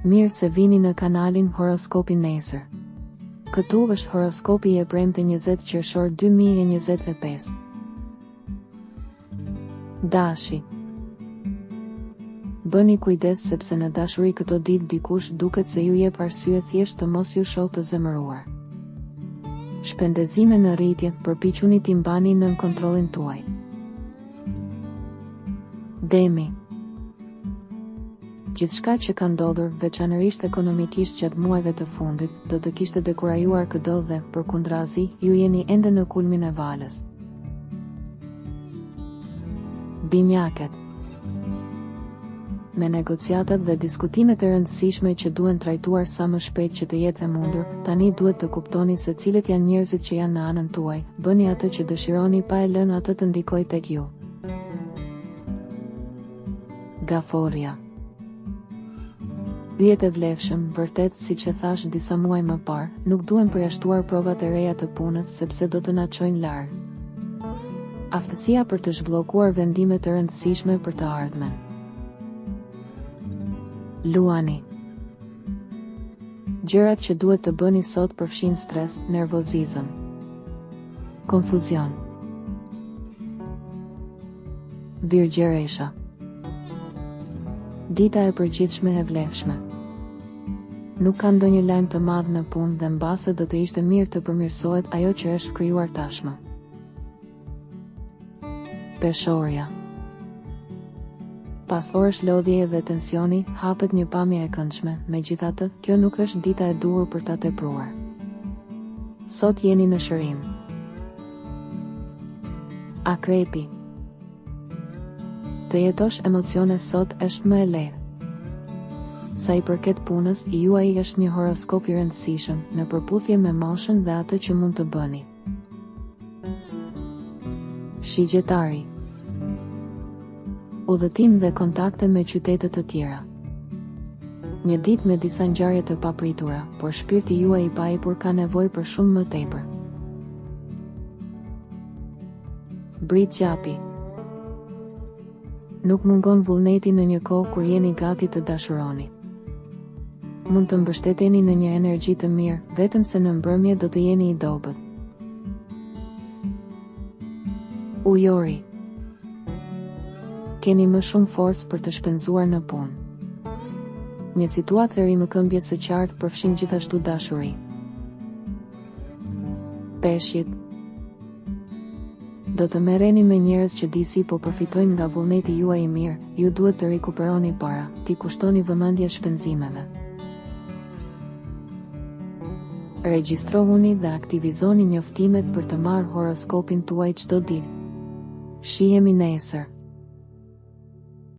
Mirë se vini në kanalin Horoskopi Nesër. Këtu është horoskopi i e premte 20 qershor 2025. Dashi. Bëni kujdes sepse në dashuri këto ditë dikush duket se ju jep arsye thjesht të mos ju shohë të zemëruar. Shpenzime në rritje, përpiquni t'i mbani nën kontrollin tuaj. Demi. Gjithçka që ka ndodhur, veçanërisht ekonomikisht gjatë muajve të fundit, do të kishte dekurajuar këdo dhe, përkundrazi, ju jeni ende në kulmin e valës. Binjaket. Me negociatat dhe diskutimet e rëndësishme që duhen trajtuar sa më shpejt që të jetë e mundur, tani duhet të kuptoni se cilët janë njerëzit që janë në anën tuaj, bëni atë që dëshironi pa e lënë atë të ndikojë tek ju. Gaforrja. Yjet e vlefshëm, vërtet, siç e thashë disa muaj më parë, nuk duhen përjashtuar provat e reja të punës sepse do të na çojnë larg. Aftësia për të zhbllokuar vendime të rëndësishme për të ardhmen. Luani. Gjërat që duhet të bëni sot përfshijnë stres, nervozizëm, konfuzion. Virgjëresha. Dita e përgjithshme e vlefshme. Nuk ka ndonjë lajm të madh në punë dhe mbase do të ishte mirë të përmirësohet ajo që është krijuar tashmë. Peshorja. Pas orësh lodhjeje dhe tensioni, hapet një pamje e këndshme, megjithatë, kjo nuk është dita e duhur për ta tepruar. Sot jeni në shërim. Akrepi. Të jetosh emocione sot është më e lehtë. Sa i përket punës, i juaji është një horoskop i rëndësishëm, në përputhje me moshën dhe atë që mund të bëni. Shigjetari. Udhëtim dhe kontakte me qytete të tjera. Një ditë me disa ngjarje të papritura, por shpirti juaj i paepur ka nevojë për shumë më tepër. Bricjapi. Nuk mungon vullneti në një kohë kur jeni gati të dashuroni. Mund të mbështeteni në një energji të mirë, vetëm se në mbrëmje do të jeni i dobët. Ujori. Keni më shumë forcë për të shpenzuar në punë. Një situatë e rimëkëmbjes së qartë përfshin gjithashtu dashuri. Peshqit. Do të merreni me njerëz që disi po përfitojnë nga vullneti juaj i mirë, ju duhet të rikuperoni para, t'i kushtoni vëmendje shpenzimeve. Regjistrohuni dhe aktivizoni njoftimet për të marrë horoskopin tuaj çdo ditë. Shihemi nesër.